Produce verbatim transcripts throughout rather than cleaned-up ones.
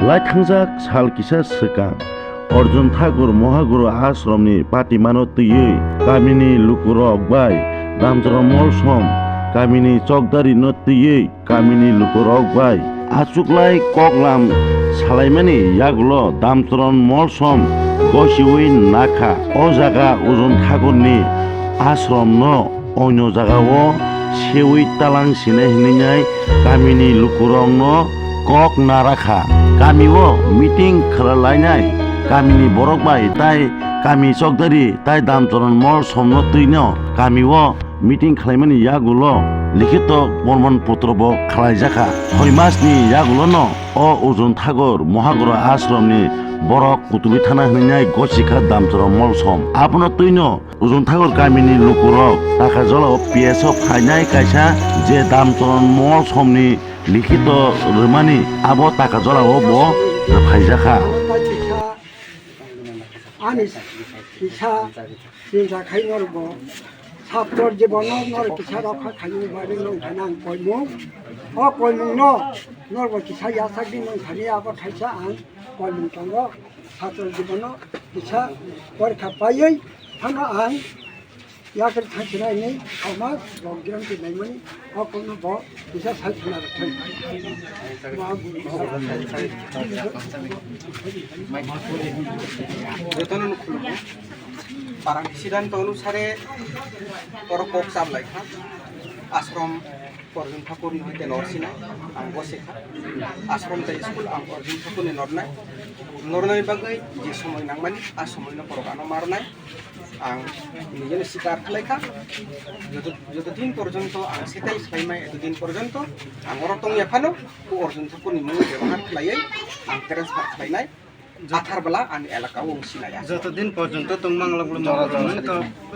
Lai thangjak sal kisa swkang Arjun Thakur Mohaguru Ashramni patimano twiwi kamini lukurok bai Damchara Molsom, kamini chokdarino twiwi kamini lukurok bai achuklai koklam salaimani yagulo Damcharan Molsom gosiwi nakha. O jaga Arjun Thakurni ashramno oino jagao sewi talang sinai hinwi kamini lukurokno kok narakha. Kamio meeting khlalainai kamini borok bai tai kami chokdari tai Damcharan Molsomno twino kamio meeting khlaimani yagulo likhito porman putro bo khlaijakha. Soi masni yagulono o Arjun Thakur Mohaguru Ashramni borok kutulwi thana hinwi gosikha Damcharan Molsom. Abono twino Arjun Thakur kamini lukurok Takajolao P S o phainai kaisa je Damcharan Molsomni likhito rwmani abo Takajolao bo rwphaijakha. Ani kisa chinta khai norbo satro jibono nor kisa rokha khaini bagwi nong thani ang koimung. O koimungno norbo kisa yasakni nong thani abo thaisa ang koimung tongo. Satro jibono kisa porikha paiwi thangno ang yakri thangsinai ni thoma rok giram ti naimani o kono bo kisa sai khna rok thai. Jotono no khulumgo. Parang siddhanto onusare borok kok cham lai kha. Ashram Arjun Thakurni hoite nor sinai, ang bo se kha. Ashram tei school ang Arjun Thakurni nornai. Nornai bagwi je somoi nangmani, a somoino borok ano marnai. Ang nijeno sikar khlai kha. Joto, joto din porjonto ang setai khlaimai, eto din porjonto ang oro tongya phano, o Arjun Thakurni mungwi bebohar khlaiwi ang transfer khlainai. Athar bwla ani elaka o wng sinai ya. Joto din porjonto tong mang lok lok jora,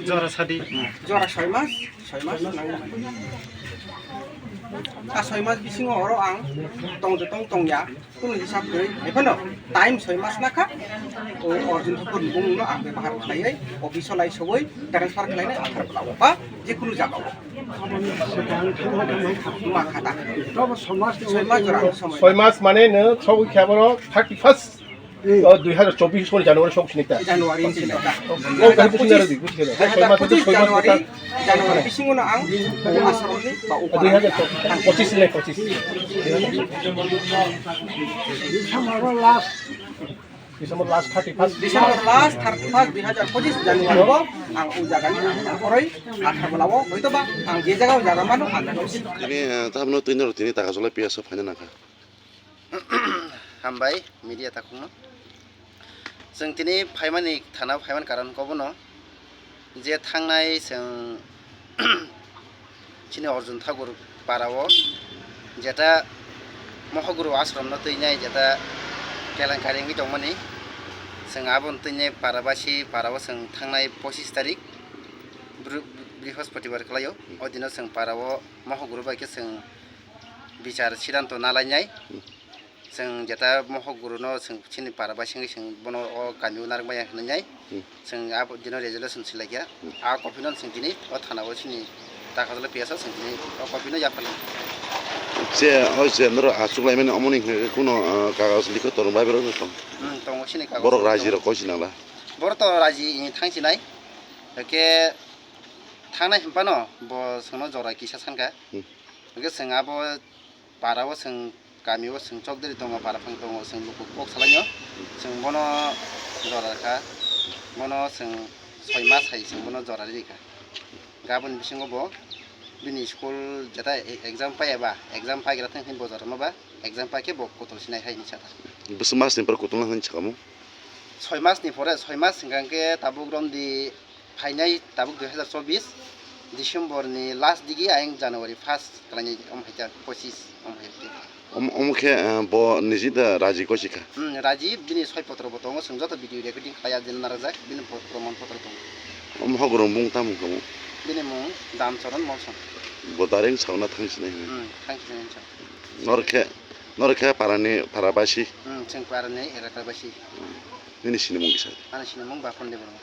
jora sadi. Jora sadi. Jora soi mas, soi mas nang. A soi mas bisingo oro ang tong de tong tong ya. Kunu hisab kwrwi. Ephano time soi mas nakha. O Arjun Thakur ni bumung no ang bebohar khlaiwi office o lai sogwi transfer khlainai athar bwla o ba je kunu jaga o. Ma khata. Soi mas jora somoi. Soi mas mane no sogwi khe aboro thirty first. O dui hazar chobbish soni January sok sini ta. January sini ta. O kari pusi nara di, pusi nara. Soi mas, soi mas January, January bisingo no ang asaroni ba o dui hazar pochis ni, pochis. December last. December last thirty first. December last thirty first dui hazar pochis January bo ang o jaga ni ang koroi athar bwla o hoito ba ang je jaga o jaga mano ang jaga o si. Tini, eh, tabno tini ro tini Takajolai P S o phaina nangkha. Hambai media takhukno. Chwng tini phaimani thana phaimani karon khe bono je thangnai chwng chini Arjun Thakur para o jeta Mohaguru ashram no twinai jeta kelenkari wngwi tongmani chwng aboni twinai para basi para o chwng thangnai pochis tarik Bru-, Brihospatibar khlaio o dino chwng para o Mohaguru bai khe chwng bichar siddhanto nalainai. Hmm. Chwng jeta Mohaguru no chwng chini para bai sengwi chwng bono o kami o narwk maya hinwi nai. Hmm. Chwng a dino resolution swlai kha. Hmm. A copy no chwng tini o thana o chini Takajolai P S o chwng tini o copy no yapharlai. Je, o je norok achuk lai mani omo ni hwnkhe kuno, ah, kagaj likho torong bai borok no tong. Hmm, tongo chini kagaj borok raji rok koi sinala. Borok to raji ni thang sinai. Hwnkhe thangnai hwnphano bo chwngno jora kisa sankha. Hmm. Hwnkhe chwng abo para o chwng kami o chwng chokdari tongo, para phang tongo, chwng luku kok salainw chwng bono jora rwkha, bono chwng soi mas hai chwng bono jora rikha. Gaboni bisingo bo bini school jeta e-, exam pai eba, exam paigra thang hinwi bo jora no ba, exam pai khe bo kotol sinai hai hinwi sakha. Bwswk mas ni pore kotol nang hinwi sakha mo? Soi mas ni pore, soi mas hwnkha khe tabuk romdi. Phainai tabuk dui hazar chobbish December ni last digi ayang January first kalainai, omo hai ta pochis, omo hai ta. Om-, omo khe, eh, bo niji da raji kosi kha? Hmm, raji bini soi potro bo tongo, chwng joto video recording khlai ya jena narajak, bini po-, proman potro tongo. Omo hogoro mung tamo kamo? Bini mung Damcharan Molsom. Bo direct sauna thang sinai hwnwi? Hmm, thang sinai hwnwi. Nor khe, nor khe parani, para basi? Hmm, chwng parani elaka basi. Hmm. Nini sinimung kisa? Ani sinimung Bakon Debbarma.